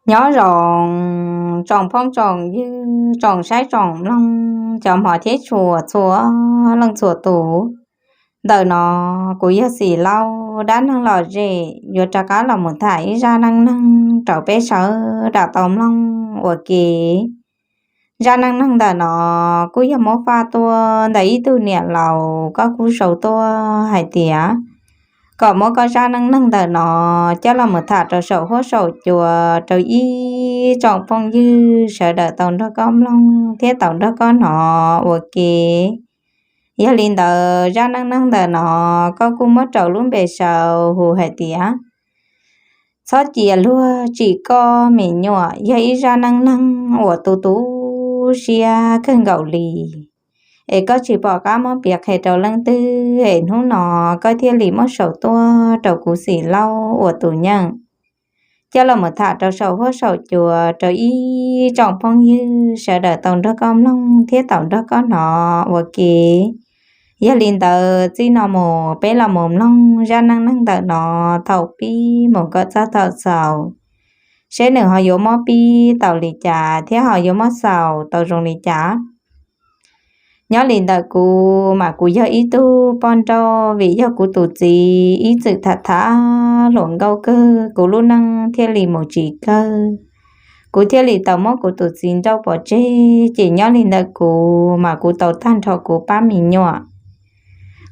Nyob zoo tsoom phooj tsoom ywg, tsoom saib tsoom mloog, cov hmov thiab tshua txhua leej txhua tus. Ntawm no kuv yog Xim Lauj, dab neeg lom zem yuav rov qab los mus tham ib zaj neej neeg rau peb sawv daws tau mloog ua ke. Zaj neej neeg ntawm no kuj yog muab faj tuaj ntawm ib tug niam laus, koj kuj sau tuaj hais tias kom muab koj zaj neej neeg ntawm no coj los mus tham rau saum huab saum cua rau ib tsoom phooj ywg sawv daws tau nrog koj mloog thiab tau nrog koj hnov ua ke. Yog li ntawd zaj neej neeg ntawm no koj kuj muab rau lub npe sau hu hais tias Txhob cia luag tsim koj me nyuam. Yog ib zaj neej neeg uas tu tu siab kawg nkaus li, es koj tsis pom qab muab piav qhia rau leej twg, es hnub no koj thiaj li muab sau tuaj rau kuv Xim Lauj ua tus nyeem, coj los mus tham rau saum huab saum cua rau ib tsoom phooj ywg sawv daws tau nrog koj mloog thiab tau nrog koj hnov ua ke. Yog li ntawd txij no mus peb los mus mloog zaj neej neeg ntawm no thaum pib mus kom txog thaum xaus, seb nws ho yuav muab pib tau li cas thiab ho yuav muab xaus tau zoo li cas. Nyob li ntawm kuv mas kuv yog ib tug poj nrauj, vim yog kuv tus txiv ib txwm tham tham hluas nkauj kawg, kuv lub neej thiaj li mus tsis kawg. Kuv thiaj li tau muab kuv tus txiv nrauj pov tseg, ces nyob li ntawm kuv mas kuv tau tag nrho kuv pab me nyuam.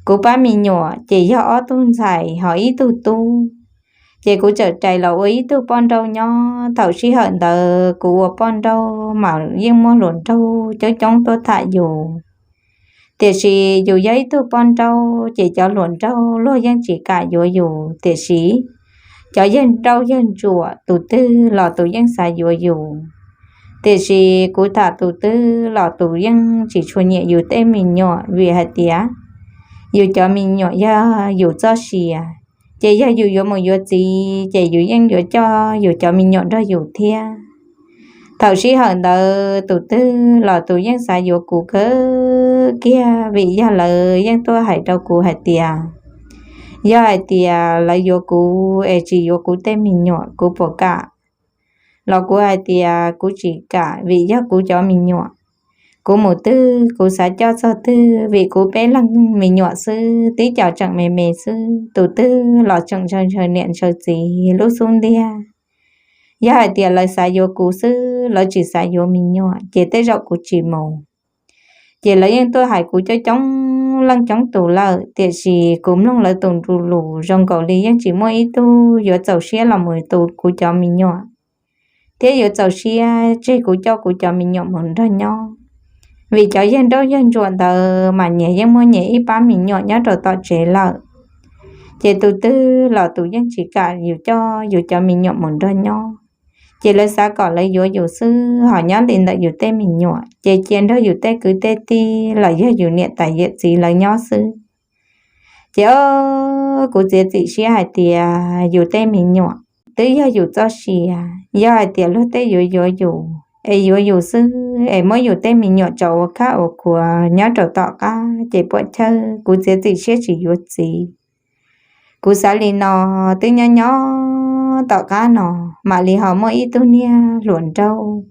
Kuv pab me nyuam ces yog ob tug ntxhais ho ib tug tub, ces kuv txawm rais los ua ib tug poj nrauj nyob. Thaum sij hawm ntawd kuv ua poj nrauj mas yeej muaj hluas nraug coob coob tuaj tham yus. Tiam sis yus yog ib tug poj nrauj ces cov hluas nraug luag yeej tsis kam yuav yus, tiam sis cov yawg nrauj yawg ntsuam tus twg los tus yeej xav yuav yus. Tiam sis kuv tham tus twg los tus yeej tsis tshua nyiam yus tej me nyuam, vim hais tias yus cov me nyuam yog yus txoj sia, ces yog yus yuav mus yuav txiv ces yus yeej yuav coj yus cov me nyuam nrog yus thiab. Thaum sij hawm ntawd tus twg los tus yeej xav yuav kuv kawg kiag, vim yog lawv yeej tuaj hais rau kuv hais tias, yog hais tias lawv yuav kuv es tsis yuav kuv tej me nyuam kuv puas kam? Los kuv hais tias kuv tsis kam, vim yog kuv cov me nyuam, kuv mus twg kuv xav coj txog twg, vim kuv peb leeg me nyuam xwb, tib co tseem me me xwb, tus twg los tseem ntshaw ntshaw niam ntshaw txiv lub xub ntiag. Yog hais tias lawv xav yuav kuv xwb, lawv tsis xav yuav me nyuam ces tej zaum kuv tsis mus. Ces lawv yeej tuaj hais kuv coob coob leej coob tus lawm, tiam sis kuv mloog lawv tus ntu lus zoo nkaus li yeej tsis muaj ib tug yuav txaus siab los mus tu kuv cov me nyuam, thiab yuav txaus siab tseg kuv coj kuv cov me nyuam mus nrog nyob. Vim cov yawg nrauj yawg ntsuam ntawd mas nyias yeej muaj nyias ib pab me nyuam nyob rau tom tsev lawm, ces tus twg los tus yeej tsis kam yus coj yus cov me nyuam mus nrog nyob. Ces lawv xav kom lawv yuav yus xwb, ho nyob li ntawm yus tej me nyuam ces cia nrog yus tej kwv tej tij los yog yus niam tais yawm txiv lawv nyob xwb. Ces o, kuv txiav txim siab hais tias yus tej me nyuam twb yog yus txoj sia, yog hais tias luag tej yuav yuav yus es yuav yus xwb es muab yus tej me nyuam tso ua khab ua khuav nyob rau tom qab ces puam chawj, kuv txiav txim siab tsis yuav txiv. Kuv xav li no, twb nyob nyob tom qab no mam li ho muaj ib tug niag hluas nraug.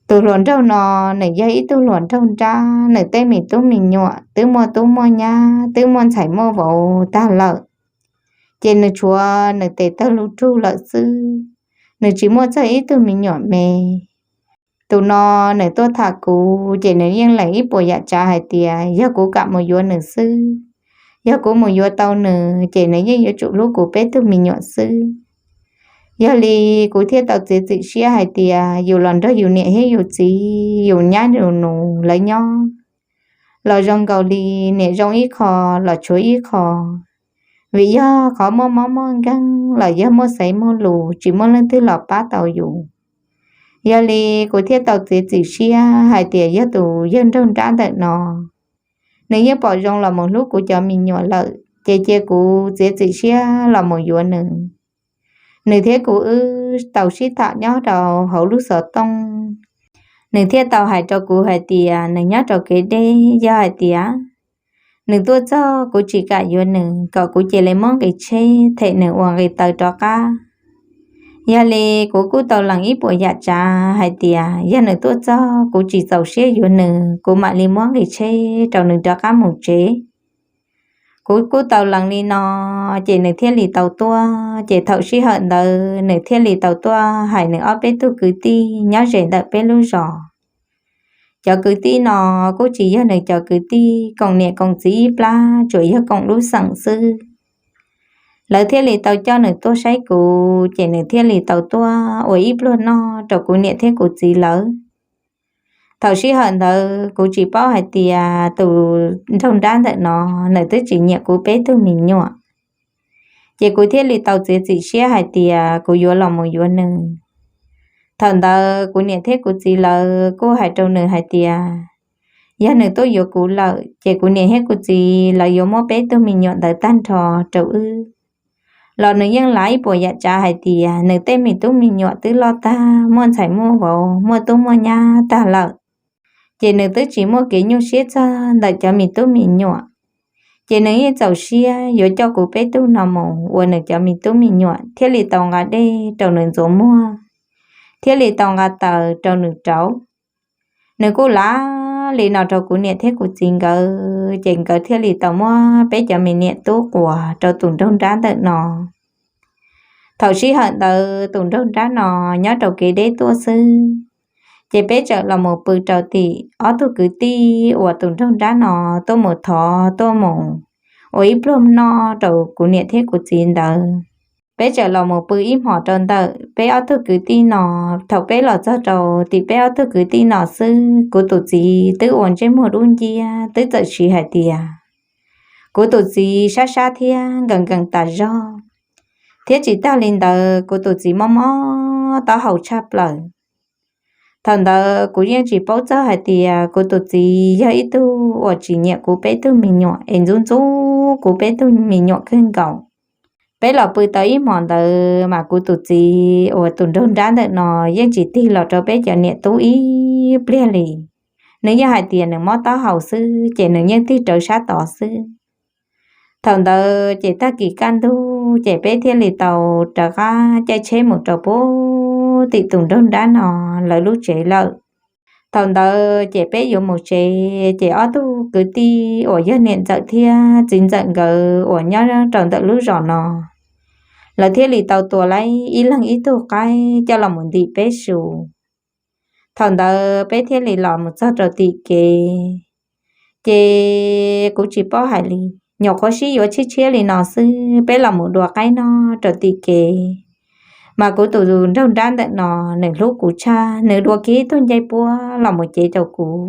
Tus hluas nraug no nws yog ib tug hluas nraug nrab, nws tej me tub me nyuam twb muaj tub muaj nyab, twb muaj ntxhais muaj vauv tag lawm, ces nws tshuav nws tes tawg lug rug lawm xwb, nws tsis muaj txog ib tug me nyuam me. Tus no nws tuaj tham kuv ces nws yeej lees ib puas yam tsav hais tias yog kuv kam mus yuav nws xwb, yog kuv mus yuav tau nws ces nws yeej yuav tsum hlub kuv peb tug me nyuam xwb. Yog li kuv thiaj tau txiav txim siab hais tias yus los nrog yus niam thiab yus txiv, yus nyab yus nus lawv nyob los zoo nkaus li niam zoo ib qho los tshuav ib qho. Vim yog qhov muaj mob muaj nkeeg los yog muaj xaiv muaj lus tsis muaj leej twg los pab tau yus. Yog li kuv thiaj tau txiav txim siab hais tias yog tus yawg nraug nrab ntawm no nws yeej pom zoo los mus hlub kuv cov me nyuam lawm ces cia kuv txiav txim siab los mus yuav nws. Nws thiab kuv wb tau sib tham nyob rau hauv lub xov tooj. Nws thiaj tau hais rau kuv hais tias nws nyob rau kev deb, yog hais tias nws tuaj txog kuv tsis kam yuav nws kom kuv cia li muab nqi tsheb them nws ua nqi taw rov qab. Yog li kuv kuj tau lees ib puas yam tsav hais tias yog nws tuaj txog kuv tsis txaus siab yuav nws, kuv mam li muab nqi tsheb rau nws rov qab mus tsev. Kuv kuj tau lees li no, ces nws thiaj li tau tuaj. Ces thaum sij hawm ntawd nws thiaj li tau tuaj hais nws ob peb tug kwv tij nyob ze ntawm peb lub zos. Cov kwv tij no kuj tsis yog nws cov kwv tij koom niam koom txiv ib plab, tsuas yog koom lub xeem xwb. Lawv thiaj li tau coj nws tuaj saib kuv, ces nws thiaj li tau tuaj ua ib pluag noj rau kuv niam thiab kuv txiv lawv. Thaum sij hawm ntawd kuv tsis paub hais tias tus nraug nrab ntawm no nws twb tsis nyiam kuv peb tug me nyuam. Ces kuv thiaj li tau txiav txim siab hais tias kuv yuav los mus yuav nws. Thaum ntawd kuv niam thiab kuv txiv lawv kuj hais rau nws hais tias yog nws tuaj yuav kuv lawm ces kuv niam thiab kuv txiv lawv yuav muab peb tug me nyuam ntawd tag nrho rau wb. Los nws yeej lav ib puas yam tsav hais tias nws tej me tub me nyuam twb loj tag, muaj ntxhais muaj vauv, muaj tub muaj nyab tag lawm, ces nws twb tsis muaj kev nyuaj siab txog ntawm cov me tub me nyuam. Ces nws yeej txaus siab yuav coj kuv peb tug no mus ua nws cov me tub me nyuam, thiaj li tau nqa dej rau nws ntxuav muag, thiaj li tau nqa taws rau nws rauv. Nws kuj lav li no rau kuv niam thiab kuv txiv nkawd, ces nkawd thiaj li tau muab peb cov me niam tub quas rau tus nraug nrab ntawm no. Thaum sij hawm ntawd tus nraug nrab no nyob rau kev deb tuaj xwb, ces peb txawm los mus pw rau tim ob tug kwv tij uas tus nraug nrab no tuaj mus thov tuaj mus ua ib pluag noj rau kuv niam thiab kuv txiv ntawd. Peb txawm los mus pw ib hmos rau ntawm peb ob tug kwv tij no. Thaum peb los txog rau tim peb ob tug kwv tij no xwb, kuv tus txiv twb ua ntsej muag dub nciab, twb txawm siv hais tias kuv tus txiv sab sab thiab nkees nkees tas zog, thiab tsis tag li ntawd kuv tus txiv mob mob taub hau tshaj plaws. Thaum ntawd kuv yeej tsis paub txog hais tias kuv tus txiv yog ib tug uas tsis nyiam kuv peb tug me nyuam es ntxub ntxub kuv peb tug me nyuam kawg nkaus. Peb los pw tau ib hmos ntawd mas kuv tus txiv uas tus nraug nrab ntawm no yeej tsis tig los rau peb cov niam tub ib pliag li. Nws yeej hais tias nws mob taub hau xwb ces nws yeej tig rawv sab tod xwb. Thaum ntawd ces tag kis kaj ntug ces peb thiaj li tau rov qab caij tsheb mus rau pem tim tus nraug nrab no lawv lub tsev lawm. Thaum ntawd ces peb yuav mus tsev ces ob tug kwv tij uas yog niam ntxawm thiab txiv ntxawm nkawd uas nyob rau ntawm lub zos no, lawv thiaj li tau tua laib ib leeg ib tug qaib coj los mus ntim peb su. Thaum ntawd peb thiaj li los mus txog rau tim kev, ces kuv tsis paub hais li, nyuam qhuav sib yuav tshiab tshiab li no xwb, peb los mus dua qaib noj rau tim kev, mas kuv tus nraug nrab ntawm no nws hlub kuv tshaj, nws dua kiag ib tug ncej puab los mus cev rau kuv.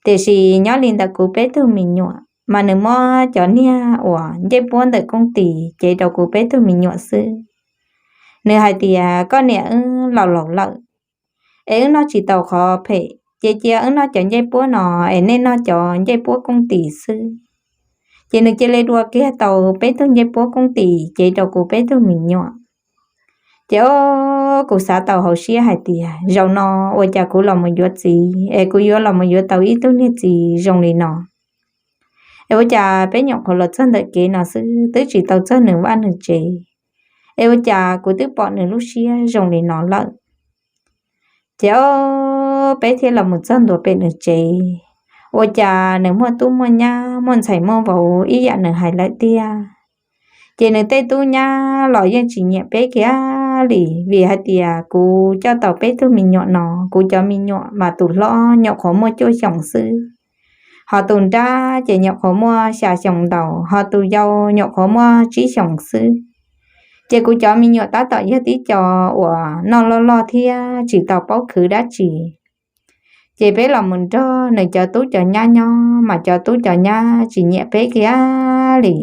Tiam sis nyob li ntawm kuv peb tug me nyuam mas nws muab cov niag uas ncej puab ntawm kooj tis cev rau kuv peb tug me nyuam xwb. Nws hais tias koj niam wb laus laus lawm, es wb noj tsis tau qhov phem, ces cia wb noj cov ncej puab no, es nej noj cov ncej puab kooj tis xwb. Ces nws cia li dua kiag tau peb tug ncej puab kooj tis cev rau kuv peb tug me nyuam. Ces o, kuv xav tau hauv siab hais tias zaum no ua cas kuv los mus yuav txiv es kuv yuav los mus yuav tau ib tug niag txiv zoo li no. Es ua cas peb nyuam qhuav los txog ntawm kev no xwb twb tsis tau txog nws vaj nws tsev, es ua cas kuv twb pom nws lub siab zoo li no lawm. Ces o, peb thiaj los mus txog ntua pem nws tsev, ua cas nws muaj tub muaj nyab muaj ntxhais muaj vauv ib yam nws hais lawm tiag. Ces nws tej tub nyab los yeej tsis nyiam peb kiag li, vim hais tias kuv coj tau peb tug me nyuam no, kuv cov me nyuam mas tus hlob nyuam qhuav muaj cuaj xyoos xwb, ho tus nrab ces nyuam qhuav muaj xya xyoo ntau, ho tus yau nyuam qhuav muaj tsib xyoos xwb. Ces kuv cov me nyuam tab tom yog tib co uas noj loj loj thiab tsis tau paub khwv dab tsi. Ces peb los mus nrog nws cov tub cov nyab nyob mas cov tub cov nyab tsis nyiam peb kiag li.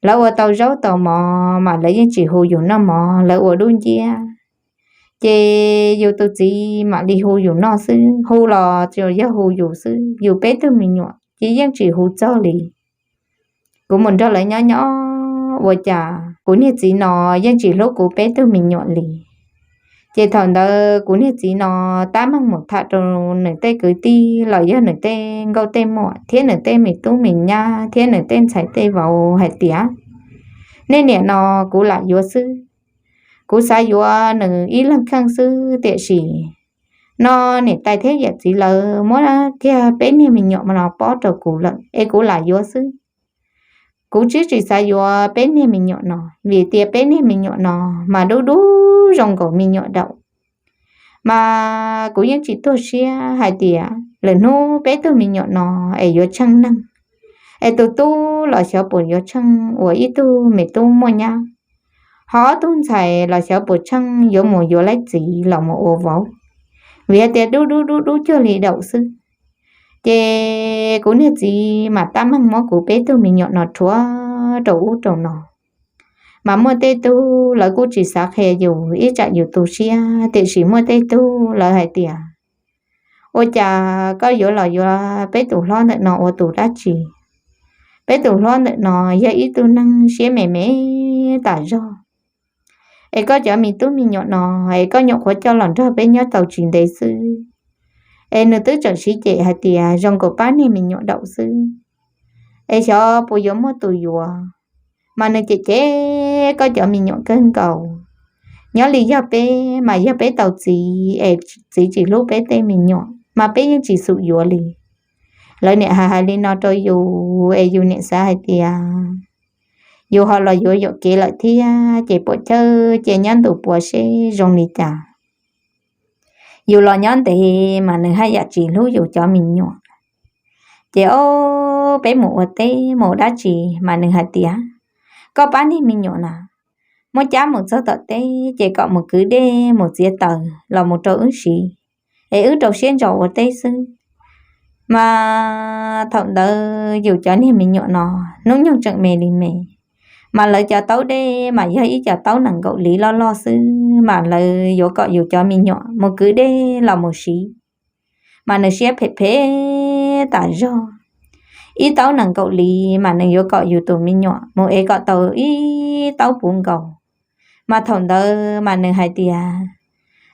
Lawv ua tau zaub tau mov mas lawv yeej tsis hu yus noj mov, lawv ua dub nciab. Ces yus tus txiv mam li hu yus noj xwb, hu los tsuas yog hu yus xwb, yus peb tug me nyuam ces yeej tsis hu txog li. Kuv mus nrog lawv nyob nyob ua cas kuv niag txiv no yeej tsis hlub kuv peb tug me nyuam li. Ces thaum ntawd kuv niag txiv no tab meeg mus tham rau nws tej kwv tij los yog nws tej nkauj tej muam thiab nws tej me tub me nyab thiab nws tej ntxhais tej vauv hais tias, nej niam no kuv lam yuav xwb, Kuv xav yuav nws ib leeg kheej xwb, tiam sis no niam tais thiab yawm txiv lawv muab kiag peb niag me nyuam no pob rau kuv lawm es kuv lam yuav xwb. Kuv twb tsis xav yuav peb niag me nyuam no, vim tias peb niag me nyuam no mas dub dub zoo nkaus me nyuam daum. Mas kuv yeej tsis tuag siab hais tias lwm hnub peb tug me nyuam no es yuav tsheej neeg, es tus tub los xyov puas yuav tsheej ua ib tug me tub muaj nyab, ho ob tug ntxhais los xyov puas tsheej yuav mus yuav leej txiv los mus ua vauv, vim hais tias dub dub dub dub cuag li daum xwb. Ces kuv niag txiv mas tab meeg muab kuv peb tug me nyuam no rhuav rau ub rau no. Mas muaj tej tug lawv kuj tsis xav qhia yus ib tsam yus tu siab, tiam sis muaj tej tug lawv hais tias, ua cas koj yuav los yuav peb tus hlob ntawm no ua tus dab tsi? Peb tus hlob ntawm no yog ib tug neeg siab me me tas zog, es koj cov me tub me nyuam no es koj nyuam qhuav coj los nrog peb nyob tau tsis ntev xwb, es nws twb tseem siv cem hais tias zoo nkaus pab niag me nyuam daum xwb, es xyov puas yuav muaj tus yuav. Mas nws cem cem koj cov me nyuam kawg nkaus. Nyob li yog peb mas yog peb tau txiv es txiv tsis hlub peb tej me nyuam mas peb yeej tsis xum yuav li. Lawv niam hais hais li no rau yus es yus niam xav hais tias yus ho los yuav yuam kev lawm thiab ces puam chawj cia nyob ntu puav seb zoo li cas. Yus los nyob ntev mas nws haj yam tsis hlub yus cov me nyuam. Ces ob peb mus ua teb mus ua dab tsi mas nws hais tias, koj pab niag me nyuam na, muab cab mus txog tom teb ces kom mus kwv dej mus txiav taws los mus rau wb siv, es wb rau siab ntso ua teb xwb. Mas thaum ntawd yus cov niag me nyuam no hnub nyoog tseem me li me, mas lawv cov taub dej mas yog ib co taub nees nkaum li loj loj xwb mas lawv yuav kom yus cov me nyuam mus kwv dej los mus siv, mas nws siab phem phem tas zog. Ib taub nees nkaum li mas nws yuav kom yus tus me nyuam mus ev kom tau ib taub puv nkaus. Mas thaum ntawd mas nws hais tias,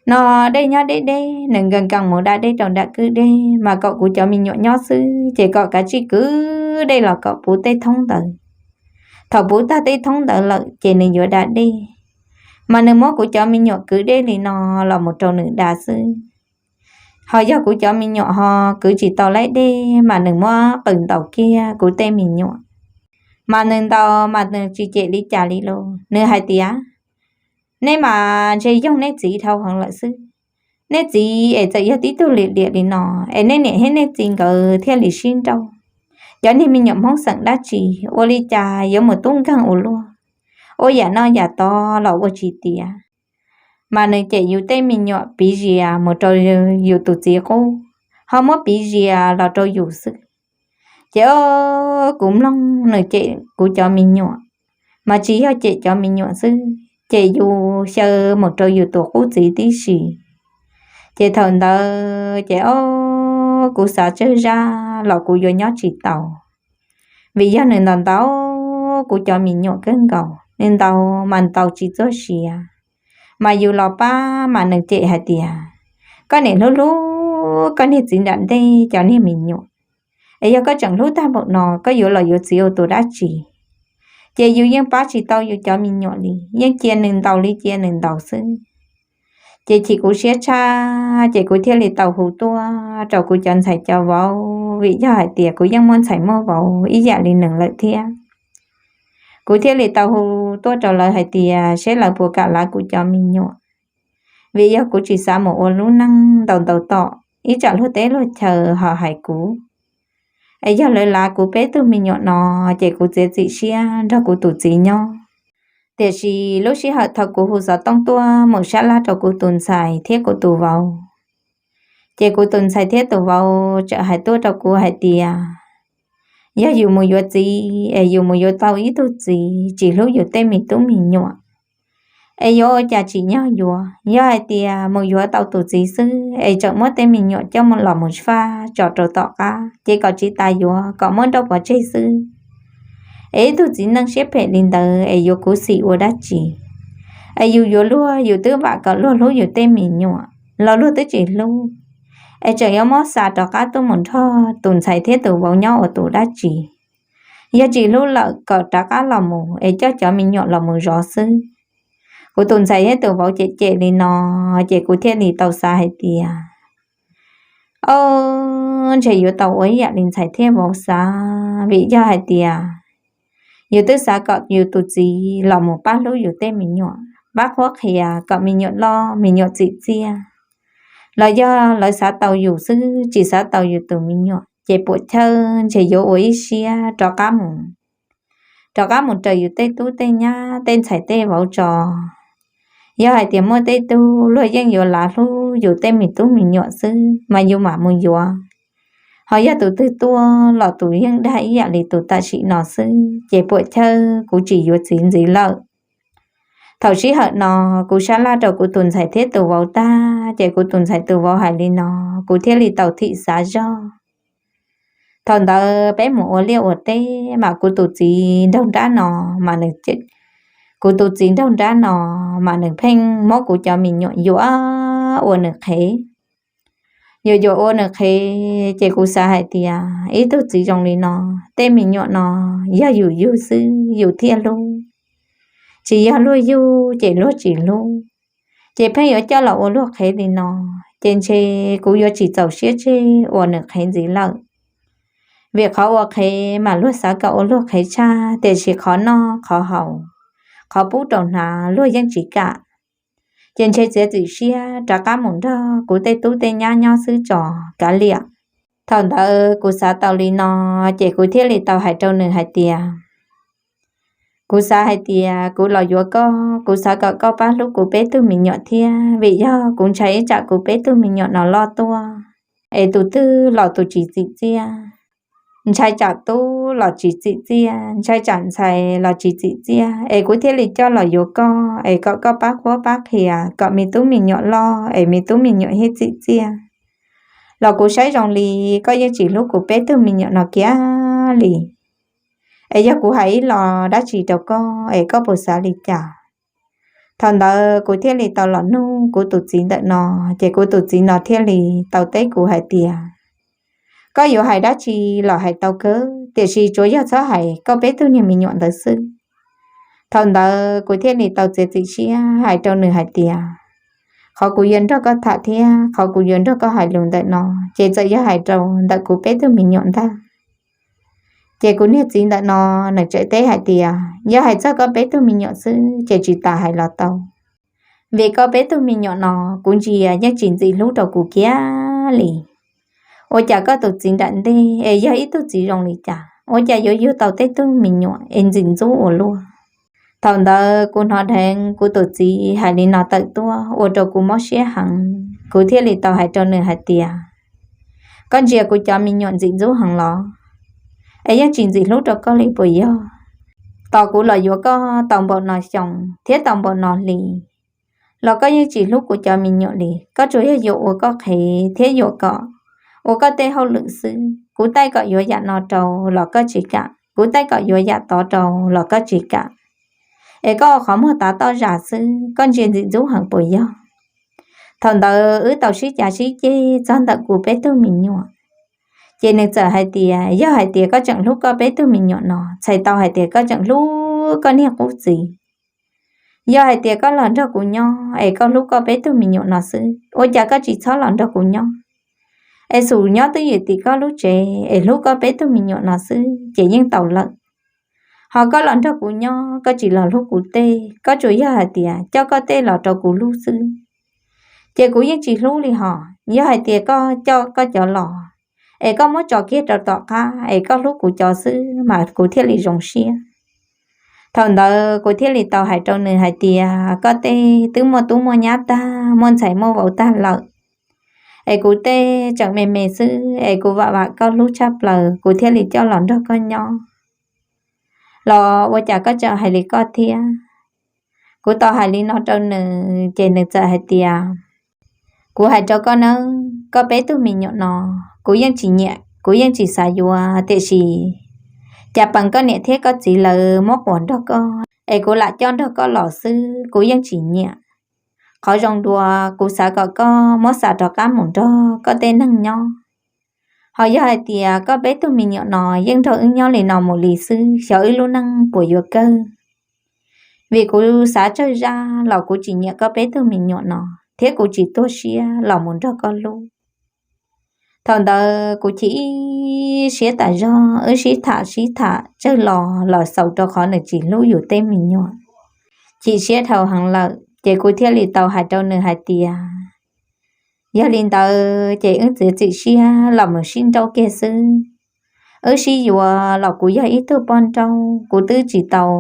no dej nyob deb deb, nws nkees nkees mus da dej rau nram kwj dej mas kom kuv cov me nyuam nyob xwb ces kom kav tsij kwv dej los kom puv tej thoob ntawd. Thaum puv tag tej thoob ntawd lawm ces nws yuav da dej. Mas nws muab kuv cov me nyuam kwv dej li no los mus rau nws da xwb. Ho yog kuv cov me nyuam ho kwv tsis tau laib dej mas nws muab qws ntaus kiag kuv tej me nyuam. Mas nws ntaus mas nws tsis cem li cas li los nws hais tias, nej mas ntshe yoog nej txiv dhau heev lawm xwb. Nej txiv es txawm yog tib tug lim liam li no es nej niam thiab nej txiv nkawd thiaj li sib nrauj. Cov niag me nyuam Hmoob xeem dab tsi ua li cas yuav mus tub nkeeg ua luaj, ua yam no yam tod los ua tsis tiav. Mas nws cem yus tej me nyuam piv zias mus rau yus tus txiv qub, ho muab piv zias los rau yus xwb. Ces o, kuv mloog nws cem kuv cov me nyuam, mas tsis yog cem cov me nyuam xwb, cem yus xyaw mus rau yus tus qub txiv tib si. Ces thaum ntawd ces o, kuv xav tsawg zaj los kuv yuav nyob tsis tau, vim yog nws ntaus ntaus kuv cov me nyuam kawg nkaus, nws ntaus mas ntaus tsis txog siav. Mas yus los pab mas nws cem hais tias, koj niam hlub hlub koj niag txiv nram ntej cov niag me nyuam, es yog koj tseem hlub tag npaum no koj yuav los yuav txiv ua tus dab tsi? Ces yus yeej pab tsis tau yus cov me nyuam li, yeej cia nws ntaus li cia nws ntaus xwb. Ces chim kuv siab tshaj ces kuv thiaj li tau hu tuaj rau kuv cov ntxhais cov vauv, vim yog hais tias kuv yeej muaj ntxhais muaj vauv ib yam li nws lawm thiab. Kuv thiaj li tau hu tuaj rau lawv hais tias seb lawv puas kam lav kuv cov me nyuam, vim yog kuv tsis xav mus ua lub neej ntaus ntaus tom ib tsam luag teb luag chaw ho hais kuv. Es yog lawv lav kuv peb tug me nyuam no ces kuv txiav txim siab nrog kuv tus txiv nyob. Tiam sis lub sij hawm thaum kuv hu xov tooj tuaj mus sab laj rau kuv tus ntxhais thiab kuv tus vauv, ces kuv tus ntxhais thiab tus vauv txawm hais tuaj rau kuv hais tias, yog yus mus yuav txiv es yus mus yuav tau ib tug txiv tsis hlub yus tej me tub me nyuam, es yuav ua cas tsim nyog yuav? Yog hais tias mus yuav tau tus txiv xwb es tseem muab tej me nyuam coj los mus faj tso rau tom qab ces kom tsis tas yuav, kom muab nrauj pov tseg xwb. Es ib tug txiv neej siab phem li ntawd es yuav khuv xim ua dab tsi? Es yus yuav luag yus twb vam kom luag hlub yus tej me nyuam los luag twb tsis hlub, es tseem yuav muab xa rov qab tuaj mus nrog tus ntxhais thiab tus vauv nyob ua tus dab tsi? Yog tsis hlub lawm kom rov qab los mus es coj cov me nyuam los mus zov xwb. Kuv tus ntxhais thiab tus vauv cem cem li no, ces kuv thiaj li tau xav hais tias, o, ntshe yuav tau ua ib yam li ntxhais thiab vauv xav, vim yog hais tias yus twb xav kom yus tus txiv los mus pab hlub yus tej me nyuam, pab qhuab qhia kom me nyuam loj me nyuam txim txiaj, los yog lawv xav tau yus xwb tsis xav tau yus tus me nyuam, ces puam chawj ntshe yuav ua ib siab rov qab mus rov qab mus raws yus tej tub tej nyab tej ntxhais tej vauv tso. Yog hais tias muaj tej tug luag yeej yuav lav hlub yus tej me tub me nyuam xwb mas yus mam mus yuav, ho yog tus twg tuaj los tus yeej dag ib yam li tus tam sim no xwb, ces puam chawj kuv tsis yuav txiv ntxiv lawm. Thaum sij hawm no kuv sab laj rau kuv tus ntxhais thiab tus vauv tag, ces kuv tus ntxhais tus vauv hais li no, kuv thiaj li tau thim xav zog. Thaum ntawd peb mus ua liaj ua teb mas kuv tus txiv nraug nrab no, kuv tus txiv nraug nrab no mas nws pheej muab kuv cov me nyuam yuam ua nws qhev. Yuam yuam ua nws qhev, ces kuv xav hais tias ib tug txiv zoo li no, tej me nyuam no yog yus yug xwb yus thiaj hlub, tsis yog luag yug ces luag tsis hlub, ces pheej yuav coj los ua luag qhev li no, ces ntshe kuv yuav tsis txaus siab tseg ua nws qhev ntxiv lawm. Vim qhov ua qhev mas luag xav kom ua luag qhev tshaj, tiam sis qhov noj qhov haus, qhov pub rau hnav luag yeej tsis kam. Ces ntshe txiav txim siab rov qab mus nrog kuv tej tub tej nyab nyob xwb tso, kav liam. Thaum ntawd kuv xav tau li no, ces kuv thiaj li tau hais rau nws hais tias, kuv xav hais tias kuv los yuav koj, kuv xav kom koj pab hlub kuv peb tug me nyuam thiab, vim yog kuv ntshai ib tsam kuv peb tug me nyuam no loj tuaj es tus twg los tus tsis txim txiaj, ntshai tsam tub los tsis txim txiaj, ntshai tsam ntxhais los tsis txim txiaj, es kuv thiaj li coj los yuav koj es kom koj pab qhuab pab qhia kom me tub me nyuam loj es me tub me nyuam thiaj txim txiaj. Los kuv saib zoo li koj yeej tsis hlub kuv peb tug me nyuam no kiag li, es yog kuv hais ib los dab tsi rau koj es koj puas xav li cas? Thaum ntawd kuv thiaj li tau los nug kuv tus txiv ntawm no, ces kuv tus txiv no thiaj li tau teb kuv hais tias, koj yuav hais dab tsi los hais tau kawg, tiam sis tsuav yog txhob hais koj peb tug niag me nyuam ntawd xwb. Thaum ntawd kuv thiaj li tau txiav txim siab hais rau nws hais tias, qhov kuv yuav nrog koj tham thiab qhov kuv yuav nrog koj hais lus ntawm no, ces txawm yog hais rau ntawm kuv peb tug me nyuam ntag. Ces kuv niag txiv ntawm no nws tseem teb hais tias, yog hais txog koj peb tug me nyuam xwb ces tsis tas hais los tau, vim koj peb tug me nyuam no kuv ntsia yeej tsis ntxim hlub rau kuv kiag li. Ua cas koj tus txiv nram ntej es yog ib tug txiv zoo li cas, ua cas yuav yug tau tej tug me nyuam es ntxim ntxub ua luaj? Thaum ntawd kuv hnov dheev kuv tus txiv hais li no tawm tuaj ua rau kuv mob siab heev, kuv thiaj li tau hais rau nws hais tias, koj ntsia kuv cov me nyuam ntxim ntxub heev los? Es yeej tsis ntxim hlub rau koj li puas yog? Tos kuv los yuav koj tau npaum no xyoo thiab tau npaum no hli los koj yeej tsis hlub kuv cov me nyuam li, koj tsuas yog yuav ua koj qhev thiab yuav kom ua koj tej hauj lwm xwb. Kuv taij kom yuav yam no rau los koj tsis kam, kuv taij kom yuav yam tod rau los koj tsis kam, es koj ua qhov muag tav toj zam xwb, koj ntsia ntxim ntxub heev puas yog? Thaum ntawd wb tau sib cav sib ceg txog ntawm kuv peb tug me nyuam, ces nws txawm hais tias, yog hais tias koj tseem hlub koj peb tug me nyuam no, txhais tau hais tias koj tseem hlub koj niag qub txiv. Yog hais tias koj los nrog kuv nyob es koj hlub koj peb tug me nyuam no xwb, ua cas koj tsis txhob los nrog kuv nyob, es xum nyob twj ywm tim koj lub tsev es hlub koj peb tug me nyuam no xwb ces yeej tau lawm. Ho koj los nrog kuv nyob koj tsis los hlub kuv tej, koj tsuas yog hais tias coj koj tej los rau kuv hlub xwb, ces kuv yeej tsis hlub li hos. Yog hais tias koj coj koj cov los es koj muab tso kiag rau tom qab es koj hlub kuv cov xwb mas kuv thiaj li zoo siab. Thaum ntawd kuv thiaj li tau hais rau nws hais tias, koj tej twb muaj tub muaj nyab tag, muaj ntxhais muaj vauv tag lawm, es kuv tej tseem me me xwb es kuv vam vam koj hlub tshaj plaws kuv thiaj li coj los nrog koj nyob, los ua cas koj tseem hais li koj thiab? Kuv tau hais li no rau nws ces nws txawm hais tias, kuv hais rau koj nawb, koj peb tug me nyuam no kuv yeej tsis nyiam, kuv yeej tsis xav yuav, tiam sis cas pees koj niam thiab koj txiv lawv muab quas nrog koj es kuv lam coj nrog koj los xwb, kuv yeej tsis nyiam. Qhov zoo dua kuv xav kom koj muab xa rov qab mus nrog koj tej neeg nyob. Ho yog hais tias koj peb tug me nyuam no yeej nrog wb nyob li no mus li xwb, xyov wb lub neej puas yuav kawg. Vim kuv xav tsawg zaj los kuv tsis nyiam koj peb tug me nyuam no, thiab kuv tsis tuag siab los mus nrog koj hlub. Thaum ntawd kuv chim ib siab tas zog, wb sib tham sib tham tsawg los los xaus rau qhov nws tsis hlub yus tej me nyuam. Chim siab dhau heev lawm ces kuv thiaj li tau hais rau nws hais tias, yog li ntawd ces wb txiav txim siab los mus sib nrauj kiag xwb. Wb sib yuav los kuv yog ib tug poj nrauj, kuv twb tsis tau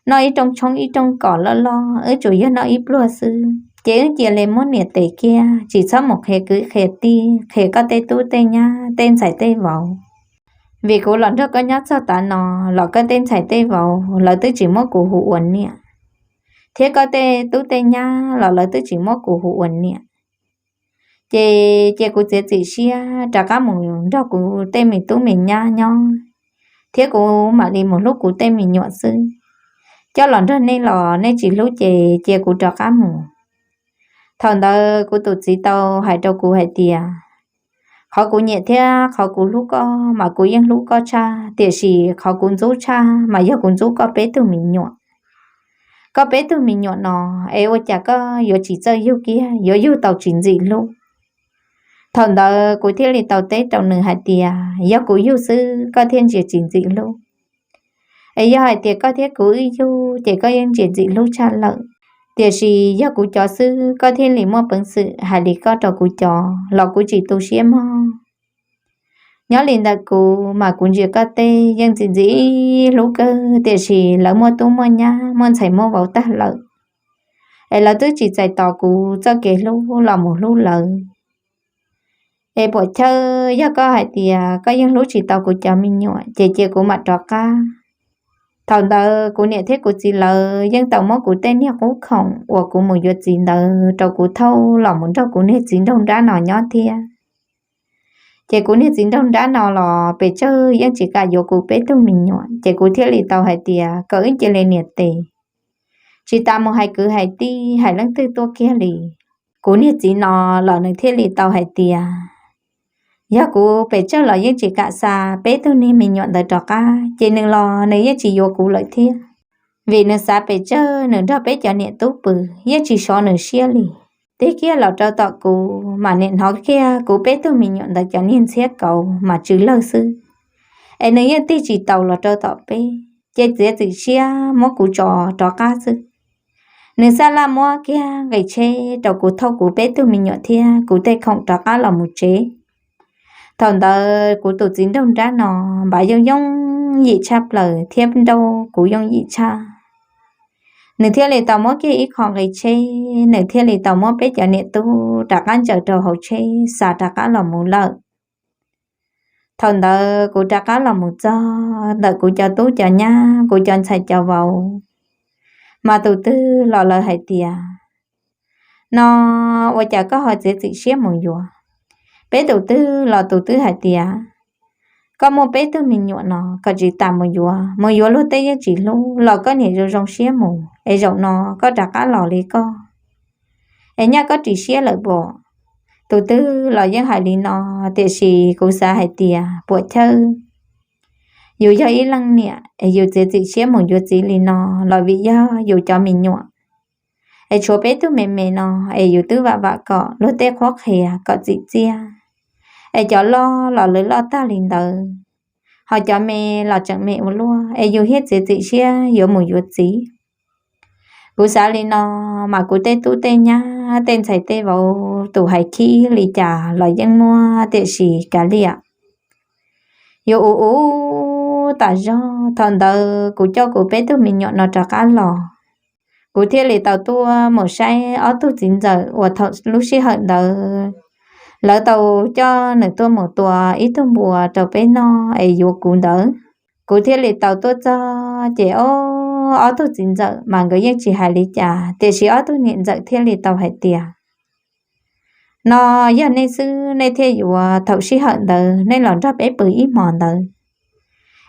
noj ib rooj tshoob ib rooj kos loj loj, wb tsuas yog noj ib pluag xwb. Ces wb cia li muab niam tes kiag, tsis txhob mus qhia kwv qhia tij, qhia koj tej tub tej nyab, tej ntxhais tej vauv. Vim kuv los nrog koj nyob txog tav no los koj tej ntxhais tej vauv lawv twb tsis muab kuv hu ua niam, thiab koj tej tub tej nyab los lawv twb tsis muab kuv hu ua niam. Ces cia kuv txiav txim siab rov qab mus nrog kuv tej me tub me nyab nyob, thiab kuv mam li mus hlub kuv tej me nyuam xwb. Coj los nrog nej los nej tsis hlub ces cia kuv rov qab mus. Thaum ntawd kuv tus txiv tau hais rau kuv hais tias, qhov kuv nyiam thiab qhov kuv hlub koj mas kuv yeej hlub koj tshaj, tiam sis qhov kuv ntxub tshaj mas yog kuv ntxub koj peb tug me nyuam. Koj peb tug me nyuam no, es ua cas koj yuav tsis txawj yug kiag, yuav yug tau tsis ntxim hlub? Thaum ntawd kuv thiaj li tau teb rau nws hais tias, yog kuv yug xwb koj thiaj ntsia tsis ntxim hlub. Es yog hais tias koj thiab kuv wb yug ces koj yeej ntsia ntxim hlub tshaj lawm. Tiam sis yog kuv cov xwb koj thiaj li muaj peev xwm hais li koj rau kuv cov los kuv tsis tu siab mog. Nyob li ntawm kuv mas kuv ntsia koj tej yeej ntxim ntxim hlub kawg, tiam sis lawv muaj tub muaj nyab muaj ntxhais muaj vauv tag lawm, es lawv twb tsis txais tos kuv txoj kev hlub los mus hlub lawv. Es puam chawj, yog koj hais tias koj yeej hlub tsis tau kuv cov me nyuam ces cia kuv mam rov qab. Thaum ntawd kuv niam thiab kuv txiv lawv yeej tau muab kuv tej niag qub khoom uas kuv mus yuav txiv ntawd rau kuv thauj los mus nrog kuv niag txiv nraug nrab no nyob thiab. Ces kuv niag txiv nraug nrab no los pes tsawg yeej tsis kam yuav kuv peb tug me nyuam, ces kuv thiaj li tau hais tias kom wb cia li niam tes, tsis tas mus hais kwv hais tij hais leej twg tuaj kiag li. Kuv niag txiv no los nws thiaj li tau hais tias, yog kuv pes tsawg los yeej tsis kam xa peb tug niag me nyuam ntawd rov qab, ces nws los nws yeej tsis yuav kuv lawm thiab. Vim nws xav pes tsawg nws nrog peb cov niam tub pw, yeej tsis sov nws siab li. Tig kiag los rau tom kuv mas nim hnov kiag kuv peb tug me nyuam ntawd cov niag ntxhiab kauv mas tsw lawg xwb, es nws yeej tig tsis taus los rau tom peb, ces txiav txim siab muab kuv tso rov qab xwb. Nws xab laj muab kiag nqi tsheb rau kuv thauj kuv peb tug me nyuam thiab kuv tej khoom rov qab los mus tsev. Thaum ntawd kuv tus txiv nraug nrab no npaj yooj yooj yim tshaj plaws thiab nrauj kuv yooj yim tshaj. Nws thiaj li tau muab kiag ib qho nqi tsheb, nws thiaj li tau muab peb cov niam tub rov qab ntsaws rau hauv tsheb xa rov qab los mus lawm. Thaum ntawd kuv rov qab los mus txog ntawm kuv cov tub cov nyab, kuv cov ntxhais cov vauv, mas tus twg los lawv hais tias, no ua cas koj ho txiav txim siab mus yuav? Peb tus twg los tus twg hais tias, koj muaj peb tug me nyuam no kom tsis tas mus yuav, mus yuav luag tej yeej tsis hlub los koj niam zoo zoo siab mus, es zaum no koj rov qab los li koj, es nyaj koj ris siab lawm pom. Tus twg los yeej hais li no, tiam sis kuv xav hais tias puam chawj, yus yog ib leej niam es yus txiav txim siab mus yuav txiv li no los vim yog yus cov me nyuam, es tshuav peb tug me me no, es yus twb vam vam kom luag tej qhuab qhia kom txim txiaj, es cov loj los lawv loj tag li ntawd, ho cov me los tseem me ua luaj, es yus thiaj txiav txim siab yuav mus yuav txiv. Kuv xav li no, mas kuv tej tub tej nyab tej ntxhais tej vauv tus hais khib li cas los yeej muaj, tiam sis kav liam, yuav ua ua tas zog. Thaum ntawd kuv coj kuv peb tug me nyuam no rov qab los, kuv thiaj li tau tuaj mus saib ob tug txiv ntxawm uas thaum lub sij hawm ntawd lawv tau coj nws tuaj mus tua ib tug npua rau peb noj es yuav kuv ntawd. Kuv thiaj li tau tuaj txog ces ob tug txiv ntxawm mas nkawd yeej tsis hais li cas, tiam sis ob tug niam ntxawm thiaj li tau hais tias, no yog nej xwb nej thiaj yuav thaum sij hawm ntawd nej los nrog peb pw ib hmo ntawd,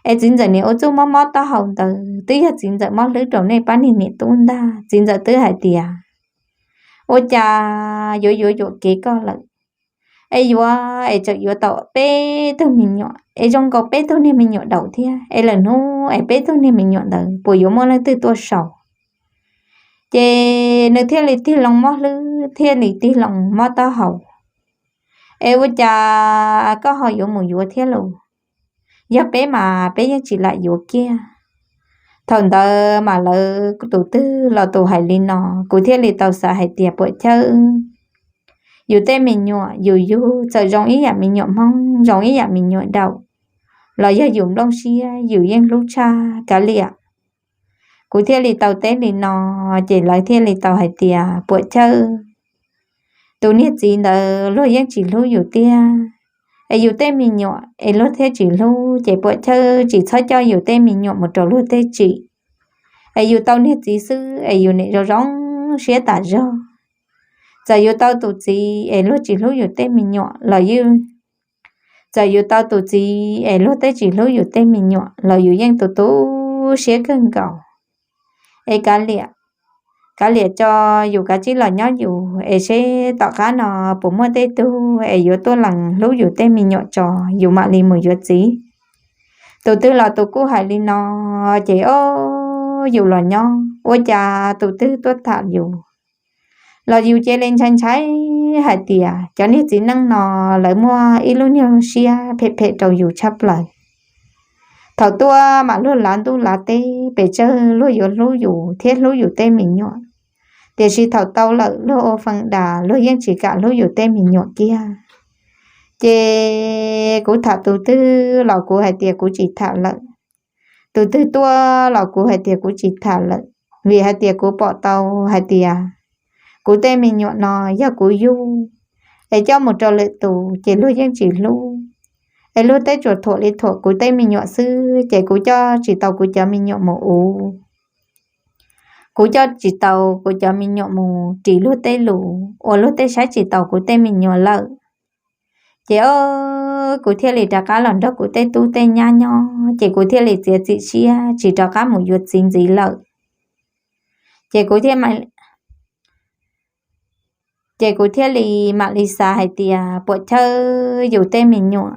es txiv ntxawm niam ua txuj mob mob taub hau ntawd twb yog txiv ntxawm mob hlwb rau nej pab niag niam tub ntag. Txiv ntxawm twb hais tias, ua cas yuav yuav yuam kev koj lawm, es yuav es tseem yuav tau peb tug me nyuam, es zoo nkaus peb tug niag me nyuam daus thiab, es lawm hnub es peb tug niag me nyuam ntawd puas yuav muaj leej twg tuaj sau? Ces nws thiaj li tig loo mob hlwb, thiaj li tig loo mob taub hau. Es ua cas koj ho yuav mus yuav thiab lauj? Yog peb mas peb yeej tsis lam yuav kiag. Thaum ntawd mas lawv tus twg los tus hais li no, kuv thiaj li tau xav hais tias puam chawb, yus tej me nyuam yus yug txawm zoo ib yam me nyuam Hmoob, zoo ib yam me nyuam Daum, los yog yus nplooj siab yus yeej hlub tshaj kav liam. Kuv thiaj li tau teb li no, ces lawv thiaj li tau hais tias puam chawb, tus niag txiv ntawd luag yeej tsis hlub yus tiag, es yus tej me nyuam es luag thiaj tsis hlub, ces puam chawb tsis txhob coj yus tej me nyuam mus rau luag tej tsim. Es yus tau niag txiv xwb es yus niam zoo zoo siab tas zog. Txawm yus tau tus txiv es luag tsis hlub yus tej me nyuam los yus, txawm yus tau tus txiv es luag tej tsis hlub yus tej me nyuam los yus yeej tu tu siab kawg nkaus. Es kav liam, kav liam tso, yus kav tsij los nyob yus es seb tom qab no puas muaj tej tug es yuav tuaj lees hlub yus tej me nyuam tso, yus mam li mus yuav txiv. Tus twg los tus kuj hais li no, ces ob yus los nyob ua cas tus twg tuaj tham yus los yus cia li ntshai ntshai hais tias cov niag txiv neej no lawv muaj ib lub nyuag siab phem phem rau yus tshaj plaws. Thaum tuaj mas luag lav ntuj lav teb pes tsawg luag yuav hlub yus thiab hlub yus tej me nyuam, tiam sis thaum tau lawm luag ua feem das luag yeej tsis kam hlub yus tej me nyuam kiag. Ces kuv tham tus twg los kuv hais tias kuv tsis tham lawm, tus twg tuaj los kuv hais tias kuv tsis tham lawm, vim hais tias kuv pom tau hais tias kuv tej me nyuam no yog kuv yug, es coj mus rau lwm tus ces luag yeej tsis hlub, es luag tej tsuas thuam li thuam kuv tej me nyuam xwb, ces kuv coj tsis tau kuv cov me nyuam mus ua, kuv coj tsis tau kuv cov me nyuam mus ris luag tej lus uas luag tej saib tsis taus kuv tej me nyuam lawm. Ces o, kuv thiaj li rov qab los nrog kuv tej tub tej nyab nyob, ces kuv thiaj li txiav txim siab tsis rov qab mus yuav txiv ntxiv lawm. Ces kuv thiaj mam, ces kuv thiaj li mam li xav hais tias puam chawb yus tej me nyuam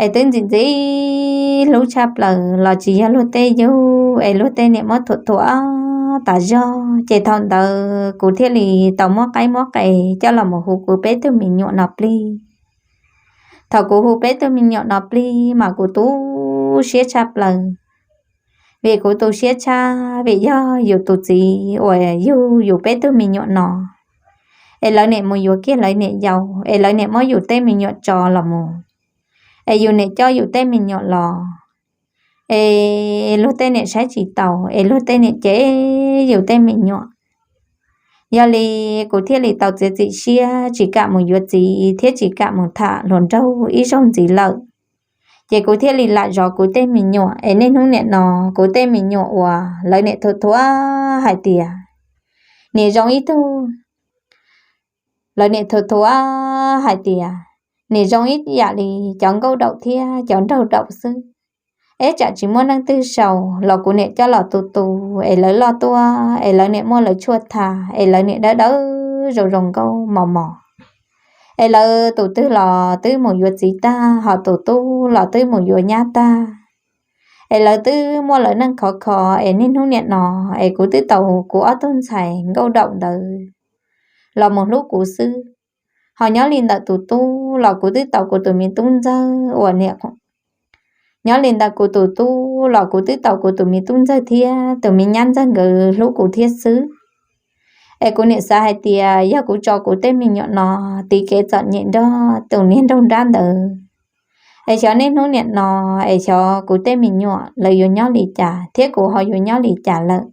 es twb ntxim ntxim hlub tshaj plaws los tsis yog luag tej yug es luag tej niam muab thuam thuam tas zog. Ces thaum ntawd kuv thiaj li tau muab qaib muab qe coj los mus hu kuv peb tug me nyuam no plig. Thaum kuv hu peb tug me nyuam no plig mas kuv tu siab tshaj plaws, vim kuv tu siab tshaj vim yog yus tus txiv uas yug yus peb tug me nyuam no es lawv niam mus yuav kiag lawv niam yau, es lawv niam muab yus tej me nyuam tso los mus, es yus niam coj yus tej me nyuam los, es luag tej niam saib tsis taus, es luag tej niam cem yus tej me nyuam. Yog li kuv thiaj li tau txiav txim siab tsis kam mus yuav txiv thiab tsis kam mus tham hluas nraug ib zaug ntxiv lawm. Ces kuv thiaj li lam zov kuv tej me nyuam, es niaj hnub niam no kuv tej me nyuam uas lawv niam thuam thuam hais tias niam zoo ib tug, lawv niam thuam thuam hais tias niam zoo ib yam li cov nkauj daum thiab cov nraug daum xwb. Eb, tsam tsis muaj neeg twg sau los kuv niam coj los tu tu, es lawv loj tuaj es lawv niam muaj lawv tshuaj tha, es lawv niam dawb dawb zoo zoo nkauj mos mos, es lawv tus twg los twb mus yuav txiv tag, ho tus tub los twb mus yuav nyab tag, es lawv twb muaj lawv neej khov kho, es niaj hnub niam no es kuv twb tau kuv ob tug ntxhais nkauj daum ntawd los mus hlub kuv xwb. Ho nyob li ntawm tus tub los kuv twb tau kuv tus me tub ntxawg uas niam, nyob li ntawm kuv tus tub los kuv twb tau kuv tus me tub ntxawg thiab tus me nyab ntxawg nkawd hlub kuv thiab xwb. Es kuv niam xav hais tias yog kuv tso kuv tej me nyuam no tiv kev txom nyem nrog tus niag nraug nrab ntawd, es xyov niaj hnub niam no es xyov kuv tej me nyuam lawv yuav nyob li cas thiab kuv ho yuav nyob li cas lawm.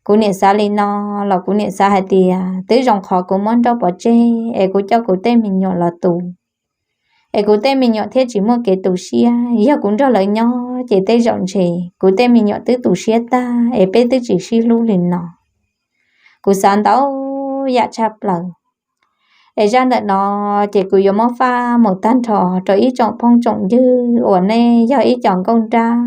Kuv niam xav li no los kuv niam xav hais tias twb zoo qhov kuv muab nrauj pov tseg es kuv coj kuv tej me nyuam los tu, es kuv tej me nyuam thiaj tsis muaj kev tu siab. Yog kuv nrog lawv nyob ces tej zaum ntshe kuv tej me nyuam twb tu siab tag es peb twb tsis sib hlub li no. Kuv xav ntau yam tshaj plaws. Es zaj ntawm no ces kuv yuav muab faj mus tag nrho rau ib tsoom phooj tsoom ywg uas nej yog ib co nkauj nrab.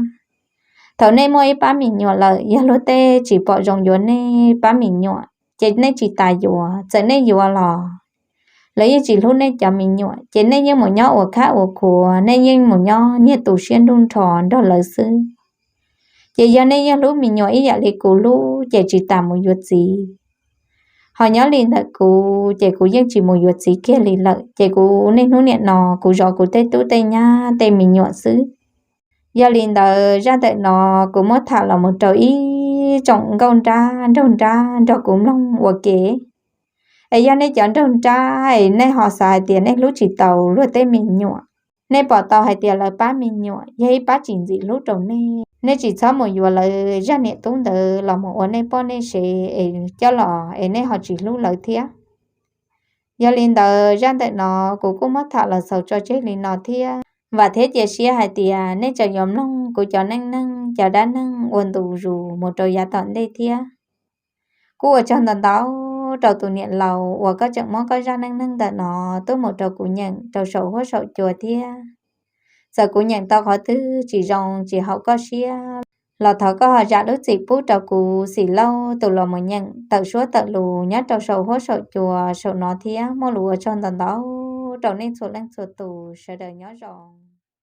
Thaum nej muaj ib pab me nyuam lawm, yog luag tej tsis pom zoo yuav nej pab me nyuam ces nej tsis tas yuav, txawm nej yuav los lawv yeej tsis hlub nej cov me nyuam, ces nej yeej mus nyob ua khab ua khuav, nej yeej mus nyob nyiag tu siab nruj nrho nrog lawv xwb. Ces yog nej yeej hlub me nyuam ib yam li kuv hlub ces tsis tas mus yuav txiv. Ho nyob li ntawm kuv ces kuv yeej tsis mus yuav txiv kiag li lawm, ces kuv niaj hnub nim no kuv zov kuv tej tub tej nyab tej me nyuam xwb. Yog li ntawd zaj ntawm no kuv muab tham los mus rau ib tsoom nkauj nrab nraug nrab nrog kuv mloog ua ke. Es yog nej cov nraug nrab es nej ho xav hais tias nej hlub tsis tau luag tej me nyuam, nej pom tau hais tias lawv pab me nyuam yog ib pab tsis ntxim hlub rau nej, nej tsis txhob mus yuav lawv zaj niam tub ntawd los mus ua nej poj nej sev es coj los es nej ho tsis hlub lawv thiab. Yog li ntawd zaj ntawm no kuv kuj muab tham los xaus tso tseg li no thiab. Vam thiab cia siab hais tias nej tseem yuav mloog kuv cov neej neeg cov dab neeg ua ntu zus mus rau yav tom ntej thiab. Kuj ua tsaug ntau ntau rau tus niam laus uas koj tseem muab koj zaj neej neeg ntawm no tuaj mus rau kuv nyeem rau saum huab saum cua thiab. Txawm kuv nyeem tau qhov twg tsis zoo tsis haum koj siab los thov koj ho zam lub txim pub rau kuv Xim Lauj tus los mus nyeem tawm suab tawm lus nyob rau saum huab saum cua saum no thiab. Muaj lus ua tsaug ntau ntau rau nej txhua leej txhua tus, sawv daws nyob zoo.